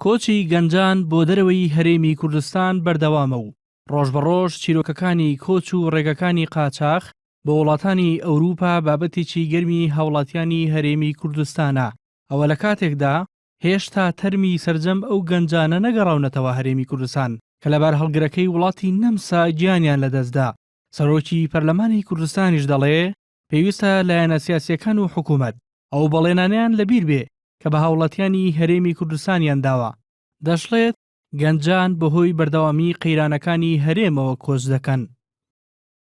کۆچی گەنجان بۆ دەرەوەی هەرێمی کوردستان بەردەوامە و ڕۆژ بە ڕۆژ چیرۆکەکانی کۆچ و ڕێگەکانی قاچاخ بۆ وڵاتانی ئەوروپا بابەتێکی گەرمی هاوڵاتیانی هەرێمی کوردستانە، ئەوە لە کاتێکدا هێشتا تەرمی سەرجەم ئەو گەنجانە نەگەڕاونەتەوە هەرێمی کوردستان کە لە بارهەڵگرەکەی وڵاتی نەمسا گیانیان لەدەستدا، سەرۆکی پەرلەمانی کوردستانیش دەڵێ، پێویستە لایەنە سیاسییەکان و حکومەت ئەو بەڵێنانەیان لەبیر بێ کە بە هاوڵاتیانی هەرێمی کوردستانیان داوە. دەشڵێت، گەنجان بەهۆی بەردەوامی قەیرانەکانی هەرێمەوە کۆچ دەکەن.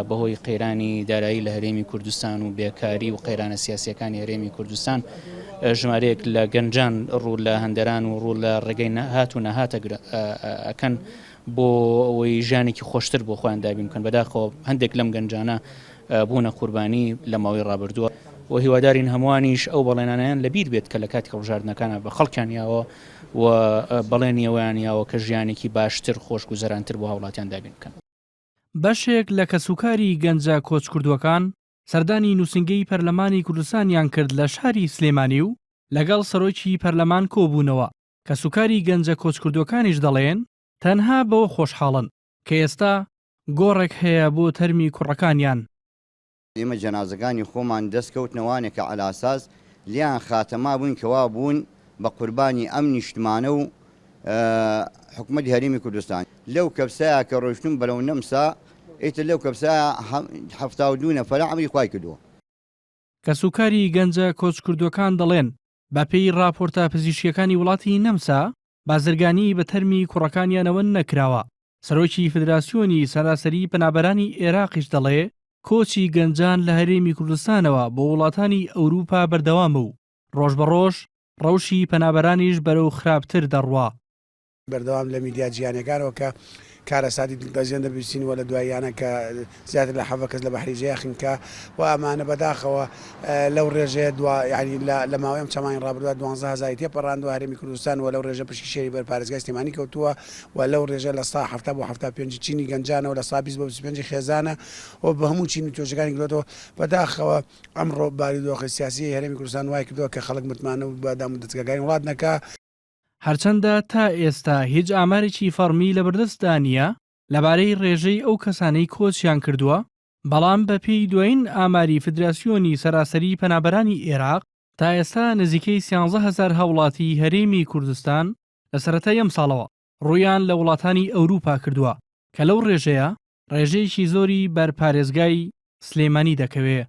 بەهۆی قەیرانی دارایی لە هەرێمی کوردستان و بێکاری و قەیرانە سیاسییەکانی هەرێمی کوردستان ژمارەیەک لە گەنجان ڕوو لە هەندەران و ڕوو لە ڕێگەی هات و نەهات ئەکەن بۆ ئەوەی ژیانێکی خۆشتر بۆ خۆیان دابین بکەن بەداخەوە هەندێک لەم گەنجانە بوونە قوربانی لە ماوەی ڕابردووە و هیوادارین هەمووانیش ئەو بەڵێنانەیان لەبیر بێت کە لە کاتی هەڵبژاردنەکانە بە خەڵکیان یاوە و بەڵێنی ئەوەیان یاوە کە ژیانێکی باشتر خۆشگوزەرانتر بۆ هاوڵاتیان دابین بکەن. بەشێک لە کەسوکاری گەنجە کۆچکردووەکان سەردانی نووسینگەی پەرلەمانی کوردستانیان کرد لە شاری سلێمانی و لەگەڵ سەرۆکی پەرلەمان کۆبوونەوە، کەسوکاری گەنجە کۆچکردووەکانیش دەڵێن، تەنها بەوە خۆشحاڵن کە ئێستا گۆڕێک هەیە بۆ تەرمی کوڕەکانیان. ئێمە جەنازەکانی خۆمان دەست کەوتنە وانێ کە عەلاساس لێیان خاتەما بووین کەوا بوون بە قوربانی ئەم نیشتمانە و حکومەتی هەرێمی کوردستان. لەو کەپسایە کە ڕۆیشتوون بەرەو نەمسا ئیتر لەو کەپسایە 72 نەفەرە عەمری خوای کردووە. کەسوکاری گەنجە کۆچکردووەکان دەڵێن، بەپێی ڕاپۆرتە پزیشکییەکانی وڵاتی نەمسا، بازرگانی بە تەرمی کوڕەکانیانەوە نەکراوە. سەرۆکی فیدراسیۆنی سەراسەری پەنابەرانی عێراقیش دەڵێ، کۆچی گەنجان لە هەرێمی کوردستانەوە بۆ وڵاتانی ئەوروپا بەردەوامە و ڕۆژ بە ڕۆژ ڕەوشی پەنابەرانیش بەرەو خراپتر دەڕوا. بەردەوام لە میدیا جیهانیەکانەوە کە کارەساتی دڵتەزێن دەبیستین و لە دواییانە کە زیاتر لە 17 کەس لە بەحری جەیە خنکا و ئەمانە بەداخەوە لەو ڕێژەیە دوا یانی لە لە ماوەی ئەم چەند مانگی ڕابردووە دوانزە هەزاری تێپەڕاندووە هەرێمی کوردستان و لەو ڕێژە پشکی شێری بەر پارێزگای سلێمانی کەوتووە و لەو ڕێژە لە سا 70 بۆ 75 چینی گەنجانە و لە سا 20 بۆ 25 خێزانە و بە هەموو چین و توێژەکانی گرتووەتەوە بەداخەوە ئەمڕۆ بارودۆخی سیاسیی هەرێمی کوردستان وای کردووە کە خەڵک متمانە بە دامودەزگاکانی وڵات نەکا. هەرچەندە تا ئێستا هیچ ئامارێکی فەڕمی لەبەردەستدا نییە لەبارەی ڕێژەی ئەو کەسانەی کۆچیان کردووە، بەڵام بەپێی دوایین ئاماری فدراسیۆنی سەراسەری پەنابەرانی ئێراق، تا ئێستا نزیکەی 13 هەزار هاوڵاتیی هەرێمی کوردستان لە سەرەتای ئەمساڵەوە ڕوویان لە وڵاتانی ئەوروپا کردووە، کە لەو ڕێژەیە ڕێژەیەکی زۆری بەر پارێزگای سلێمانی دەکەوێ.